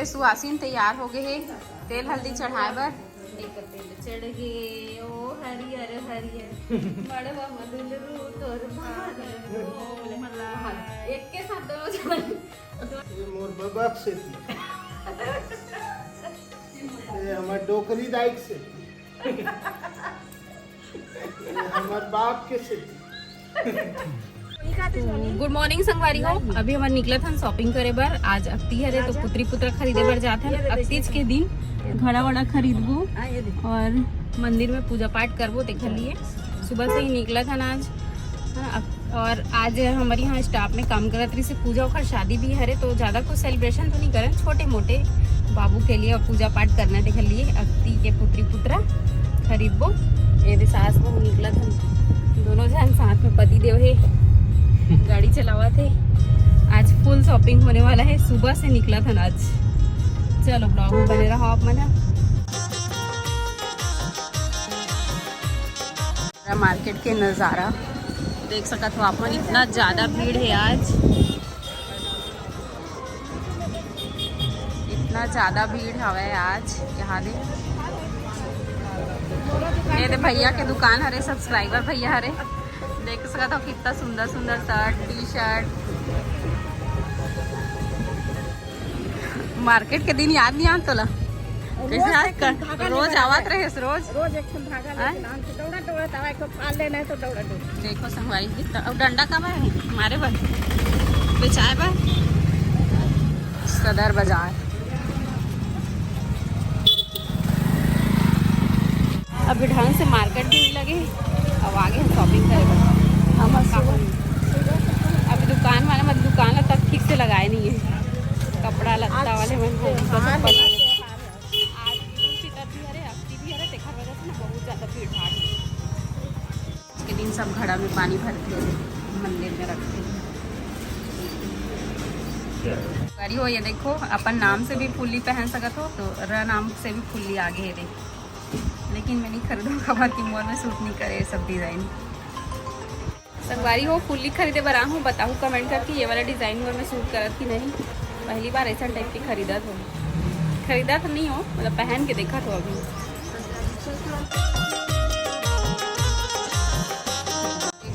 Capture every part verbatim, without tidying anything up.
सुहासिन तैयार हो गए हे तेल हल्दी चढ़ाए बर। एक तेल चढ़ गे, ओ हरियर हरियर मड़वा म दुलरू तोर भाग लो। हाँ, एक के साथ दोनों जन। ये मोर बबक से थी। ये हमर डोकरी दाई से थी। ये हमर बाप के से थी। गुड मॉर्निंग संगवारी हो। अभी हमन निकलत हन शॉपिंग करे बर। आज अक्ति हरे तो पुत्री पुत्रा खरीदे बर जात हन। अक्तिज के दिन घड़ा वड़ा खरीदबो और मंदिर में पूजा पाठ करबो, तेखर लिए सुबह से ही निकलत हन आज। हाँ, अक-, और आज हमर यहाँ स्टाफ में काम करत रहिस हे, पूजा ओखर शादी भी हरे, तो ज्यादा कुछ सेलिब्रेशन तो नहीं करन, छोटे मोटे बाबू के लिए और पूजा पाठ करना, तेखर लिए अक्ति के पुत्री पुत्रा खरीदबो। ये दे सास बहू निकलत हन, दोनों झन साथ में, पति देव हे, गाड़ी चलावत हे। आज फुल शॉपिंग होने वाला है, सुबह से निकलत हन आज। चलो ब्लॉग में बने रहो आप मन ह। मार्केट के नज़ारा देख सकत हो आप मन, इतना ज्यादा भीड़ है आज, इतना ज्यादा भीड़ हवे आज यहाँ दे। ये दे भैया के दुकान हरे, सब्सक्राइबर भैया हरे, देख सकत हो कितना सुंदर सुंदर शर्ट, टी शर्ट। मार्केट के दिन याद नहीं आत तोला? कैसे रोज आज एक ठन कर-, धागा रोज लेके आवत जावे। रहे रोज। रोज एक ठन धागा हाँ? लेके आन, तो दौड़ा दौड़ा तवा एक ठो फाल लेना है तो दौड़ा दौड़ा। देखो संगवारी कितना, और डंडा का है मारे बर, बेचाए बर। सदर बाजार। अभी ढंग से मार्केट भी नहीं लगे, अब आगे हम शॉपिंग करे बर। हम सुबह, सुबह से अभी दुकान वाले मन दुकान ला तक ठीक से लगाए नहीं है, कपड़ा लत्ता आज वाले मन को त्योहार सब है, बना। त्योहार है। आज गुरु पितर भी हरे, अक्ति भी हरे, तेखर वजह से ना बहुत ज्यादा भीड़ भाड़ है। आज के दिन सब घड़ा में पानी भर के मंदिर में रखते हैं। अरे हो, ये देखो, अपन नाम से भी फुल्ली पहन सकत हो, तो र नाम से भी फुल्ली आगे है, देख। लेकिन मैं नहीं खरीदूँ, काबर कि मोर में सूट नहीं करे ये सब डिजाइन। संगवारी हो, फुल्ली खरीदे बर आहूँ, बताहू कमेंट करके ये वाला डिजाइन मोर में सूट करत कि नहीं। पहली बार ऐसा टाइप के खरीदत हो, खरीदत नहीं हो, मतलब पहन के देखत हो अभी।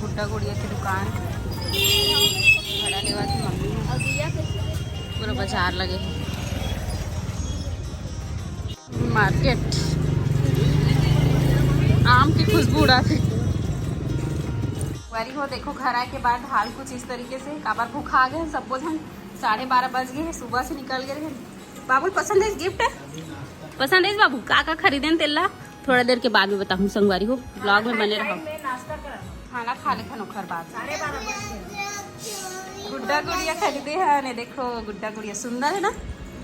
गुड्डा गुड़िया की दुकान, घड़ा लेवा की मम्मी है। पूरा बाजार लगे है। मार्केट, आम की खुशबू उड़ाथे। संगवारी हो, देखो, घर आए के बाद हाल कुछ इस तरीके से, काबर भूखा गए हैं सबो झन। साढ़े बारह बज गए हैं, सुबह से निकल गए हैं। बाबू पसंद है गिफ्ट? पसंद है बाबू? का का खरीदे तेला? थोड़ा देर के बाद में बताहूँ संगवारी हो, ब्लॉग में बने रहो। खाना खा लेथन ओखर बाद। गुड्डा गुड़िया खरीदे है ने, देखो गुड्डा गुड़िया सुंदर है ना,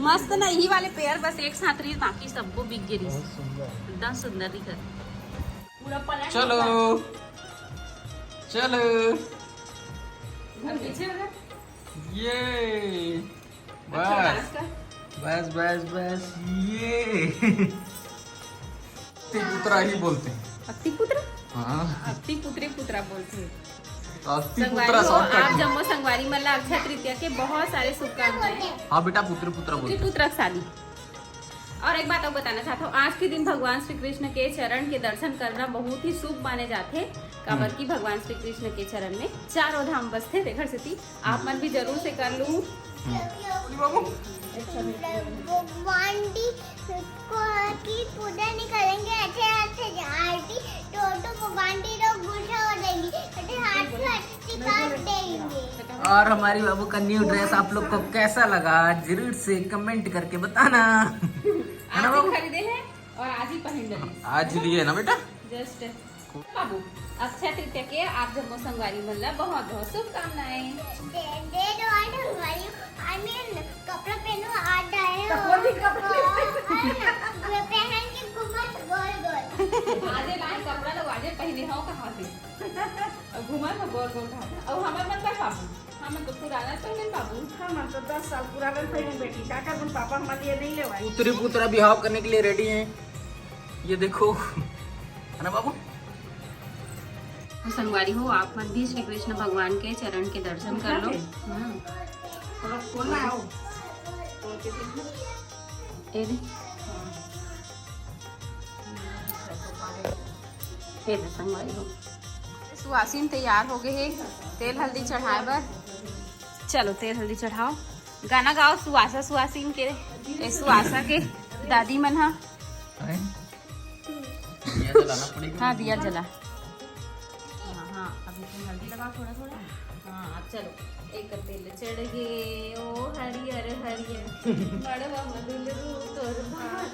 मस्त ना। यही वाले पेयर बस एक साथ रही, बाकी सबको बिक गई। बहुत सुंदर। एकदम सुंदर दिखत। पूरा पलट चलो, चलो। पीछे हो गया। ये अच्छा, बस। Dance कर। बस, बस, बस, ये। अक्ति पुत्रा ही बोलते हैं। अक्ति पुत्रा? हाँ। अक्ति पुत्री पुत्रा बोलते हैं। तो अक्ति संगवारी पुत्रा हो, shortcut आप में। जम्मो संगवारी मन ला अक्षय तृतीया के बहुत सारे शुभकामनाएं। हाँ बेटा, पुत्री पुत्रा पुत्री बोलते हैं। पुत्रा के शादी। और एक बात और बताना चाहता हूँ, आज के दिन भगवान श्री कृष्ण के चरण के दर्शन करना बहुत ही शुभ माने जाथे, काबर हम्म। कि भगवान श्री कृष्ण के चरण में चारों धाम बसथे, तेखर सेती आप मन भी जरूर से कर लू। हम्म। भगवान जी को की पूजा नहीं करेंगे, अच्छे अच्छे आरती, तो, तो भगवान जी लोग गुस्सा हो जाएंगे, अच्छे हाथ से अच्छी बात देंगे। और हमारी बाबू का न्यू ड्रेस आप लोग को कैसा लगा, जरूर से कमेंट करके बताना। है ना आज ही बाबू? खरीदे हैं और आज ही पहन रहे हैं। आज ही लिए ना बेटा? जस्ट। बाबू, अक्षय तृतीया के आप जम्मो संगवारी मन ला बहुत बहुत शुभकामनाएं। दे, दे दो आज संगवारी, I mean, कपड़ा पहनो, आज आए हो। कपड़ा भी, कपड़ा भी। हाँ, ये पहन के घूमत गोल गोल। आजे लाए कपड़ा लोग आजे पहने हो कहाँ से? अब घूमत हो गोल गोल कहाँ से? अब हमारे मन का बाबू, हम तो पुराना पहने बाबू। हम तो दस साल पुराना पहने बेटी, का करबो, पापा हमारे लिए नहीं लेवाए। पुत्री पुत्रा बिहाव करने के लिए रेडी हैं, ये देखो, है ना बाबू? तो संगवारी हो, आप मन भी श्री कृष्ण भगवान के चरण के दर्शन कर लो। हम्म। थोड़ा खोलना आओ। खोल के देखो। ए दे। ए दे संगवारी हो। सुवासिन तैयार हो गए हे तेल हल्दी चढ़ाए बर। चलो तेल हल्दी चढ़ाओ। गाना गाओ सुवासा सुवासिन के, ए, सुवासा के दादी मन हा। हैं? दिया जलाना पड़ेगा। हाँ, दिया जला। हाँ, हाँ, अब इसमें हल्दी लगाओ थोड़ा थोड़ा। हाँ, अब चलो। एक तेल चढ़ गए, ओ हरियर हरियर, मड़वा मधुल रूप तोर भाग।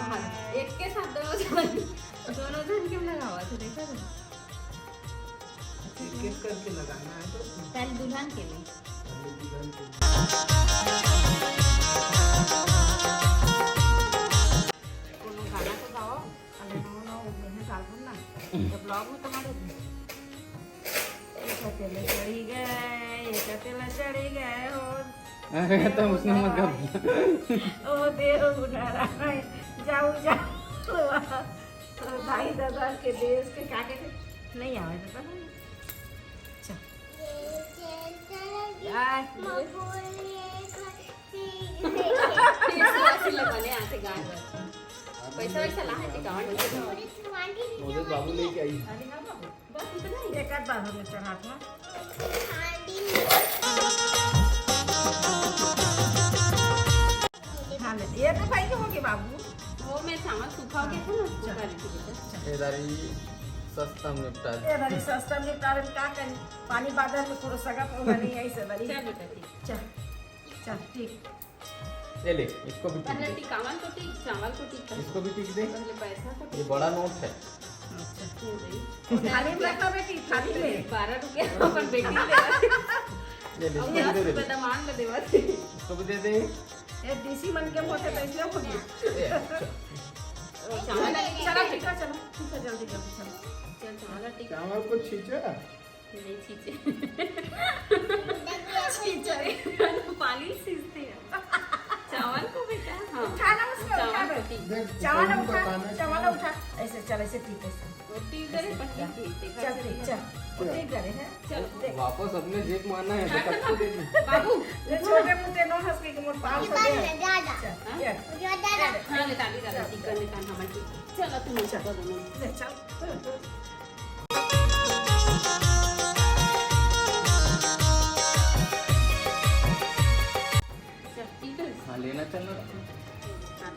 हाँ, एक के साथ दोनों जन, दोनों जन क्यों लगावा थे, देखा था? एक एक करके लगाना है तो। पहले दुल्हन के लिए। पहले दुल्हन के लिए। कोनो गाना तो गाओ। अरे नो, नो, वो मैंने साल भर ना, जब vlog में तुम्हारे ये कहते ले चढ़ी गए, ये कहते ले चढ़ी गए हो। अरे तो उसने मत कर। ओ देव नारायण, जाऊ, जाऊ। तो भाई दादा के देश के क्या कहते? नहीं आवे दादा। अच्छा। यार, पैसा वैसे लगाने आते गाय पर। पैसा वैसा ला है टिकावन। मोदक बाबू लेके आई। अरे हाँ बाबू, बस इतना ही। एक आध बार हम चढ़ात ना। हाँ, ले, ये तो भाई के होगे बाबू। वो मैं चावल सूखा हो गया था ना, सूखा लेके बेटा। ये दारी सस्ता में निपटा दे। ये दारी सस्ता में निपटा दे, का करी? पानी बादर में थोड़ा सगा पौधा नहीं है, इसे दारी। चल बेटा, ठीक। चल, चल, ठीक। ये ले, इसको भी टिक पहले दे। टिकावन को टिक, चावल को टिक कर। इसको भी टिक दे। पहले पैसा को ये टिक। बड़ा नोट है। अच्छा। ये ले। थाली में रखना बेटी, थाली में। बारह रुपया अपन बेटी दे। ये ले, अब इसको भी दस दे दे। रुपया दमान ले देवा थे। इसको भी दे दे। ये डीसी मन के होते तो इसलिए हो गया। ये, अच्छा। ओ, चावल वाली चलो, टिक। ठीक है, चलो, ठीक है, जल्दी, जल्दी, चलो। चल, चावल टिक। चावल को छींचा? नहीं, छींचे। छींचे। पानी सींचते हैं। चावल को बेटा, हाँ। उठा ना उसको, चावल उठा को दे। टिक। देख, चावल सही उठा, बताना चावल चाहिए। उठा। ऐसे, चल, ऐसे टिक, ऐसे। वो टिक करे, ऐसे, पत्नी चल। टिक, देखा चल, से टिक, नहीं चल। वो टिक करे, हैं? चल। देख। वापस अपने जेब में आना है, तो हाँ, सबको हाँ। दे दे। बाबू, ये उठा। छोटे मोटे नो हंस के मोर पाँच सौ दे। जा, जा। चल, हाँ? ये। हाँ, ले, ताली, ताली, चल। टिक कर, ले, ताली, हमारे टिक। चल, अब तुम चल। ऊपर दोनों। ले, चल। हाँ, लेना चलना। हाँ।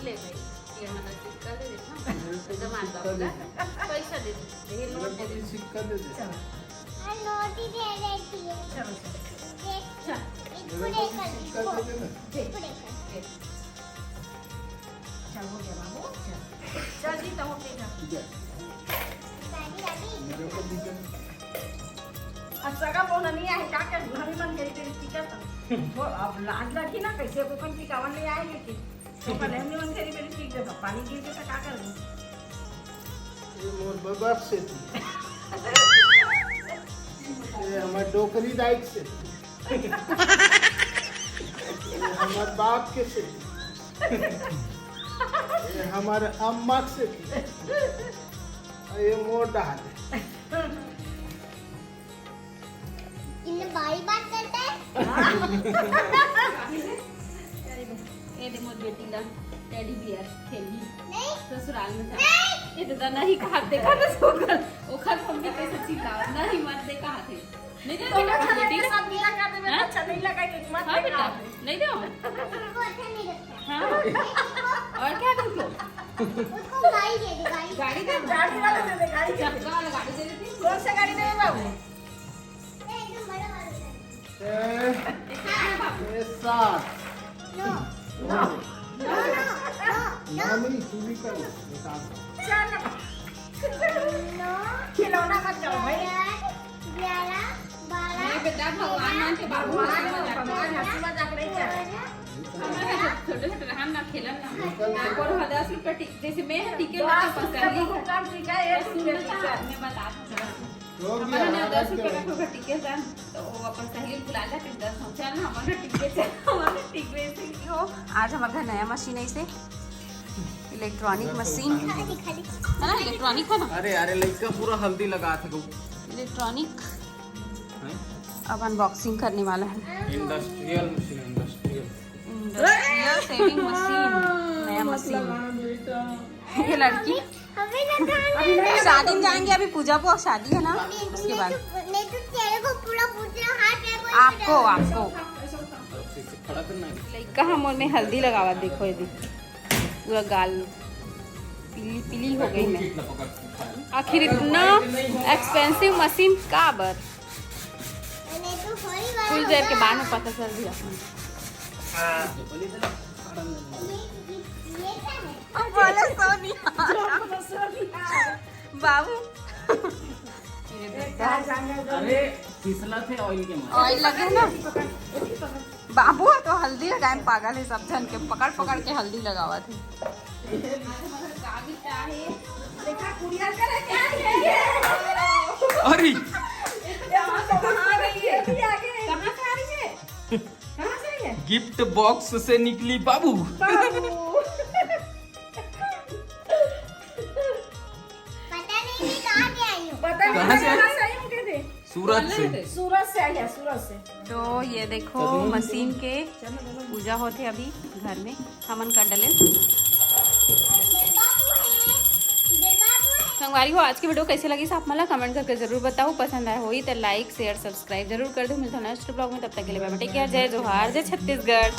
ले भाई, ये हमारा सिक्का दे दे, हाँ। दमान बाबू का पैसा दे दे, ये नोट दे दे। सिक्का दे दे। चलो। चलो, चलो। चल। सिक्का दे दे ना। दे। दे। चल, हो गया बाबू, चल। चल जी, तो हो गया। ठीक है। मेरे ऊपर ठीक है। अब सगा पहुना नहीं आए, का कर? घर में मन गई तेरी टिकट। वो अब लाज लगी ना, कैसे को कौन टिकावन नहीं आए, लेकिन तो कल हम मन गई तेरी टिकट, पानी गिर के तो का कर? ये मोर बबक से थी। ये हमार डोकरी दाइक से थी। ये हमार बाप के से थी। ये हमार अम्मा से थी। ये मोर डाल। इन्हें भाई बात करते हैं। ए दे मोर बेटी ला टेडी बियर खेलही। नहीं। ससुराल में जा। नहीं। ए दादा नहीं कहा, देखा तो ओकर, ओकर मम्मी कैसे चिल्लाओ, नहीं मत दे कहा थे। नहीं दे तो बेटा, बेटी। साथ बिना कर दे, हाँ? अच्छा नहीं लगा कि मत हाँ दे बेटा, कहा थे। नहीं दो। उसको अच्छा नहीं लगता। हाँ। और क्या तुमको? उसको गाड़ी दे दे, गाड़ी। गाड़ी दे दो। गाड़ी वाला दे दे, गाड़ी दे दे। चक्का वाला गाड़ी दे देती। कौन सा गाड़ी दे बाबू? ए, ए, सात। नो। नो। नो, नो, नो। नानी, तू भी कर, बता। चल। नो। खिलौना मत करो भाई। ग्यारह, बारह। नहीं बेटा, भगवान मान के बाबू, भगवान, हंसी मजाक नहीं। भगवान, हंसी मजाक नहीं कर। हमारे छोटे छोटे रहन ना, खेलन ना। निकल, निकल। और हाँ, दस रुपये टिक-, जैसे मैं टिकट दस रुपये का पसंद। काम ठीक है, एक रुपये टिकट। मैं बता दूँ। हो गया, अपन ना आराम दस रुपये से। का टिकट है, तो वो अपन सहेली बुला जाके दस हम चल ना, हमारा टिकट है, हमारा टिकट है। आज हमारे घर नया मशीन है इसे, इलेक्ट्रॉनिक मशीन है ना, इलेक्ट्रॉनिक है ना। अरे, अरे, लड़का पूरा हल्दी लगा थे। इलेक्ट्रॉनिक। हैं? अब अनबॉक्सिंग करने वाला है। Industrial machine, industrial. Industrial shaving machine, नया मशीन। ये लड़की शादी में जाएंगे, अभी पूजा को शादी है ना, उसके बाद। मैं तो तेरे को पूरा पूरा हाथ में आपको आपको खड़ा करना है। लइका हमर में हल्दी लगावत, देखो ये पूरा गाल पीली पीली हो गई मैं। आखिर इतना एक्सपेंसिव मशीन का बर? मैंने तो थोड़ी बार कुछ देर के बाद में पता चल दिया। ये क्या है? बोले सोनिया। बाबू, अरे फिसला थे ऑयल के मारे। ऑयल लगे ना। बाबू तो हल्दी लगाए में पागल है, सब जन के पकड़ पकड़ के हल्दी लगावत है। अरे गिफ्ट बॉक्स से निकली बाबू। पता नहीं मैं कहाँ से आई हूँ। पता नहीं कहाँ से? कहाँ से आई हूँ, कहते। सूरत से। सूरत से आई है, सूरत से। तो ये देखो मशीन के पूजा होते अभी घर में, हमन कर डले। इधर बाबू है, इधर बाबू है। संगवारी हो, आज की वीडियो कैसे लगी आप मन ला कमेंट करके जरूर बताओ। पसंद आए होई तो लाइक शेयर सब्सक्राइब जरूर कर दो। मिलता हूँ नेक्स्ट ब्लॉग में, तब तक के लिए बाय बाय, टेक केयर, जय जोहार, जय छत्तीसगढ़।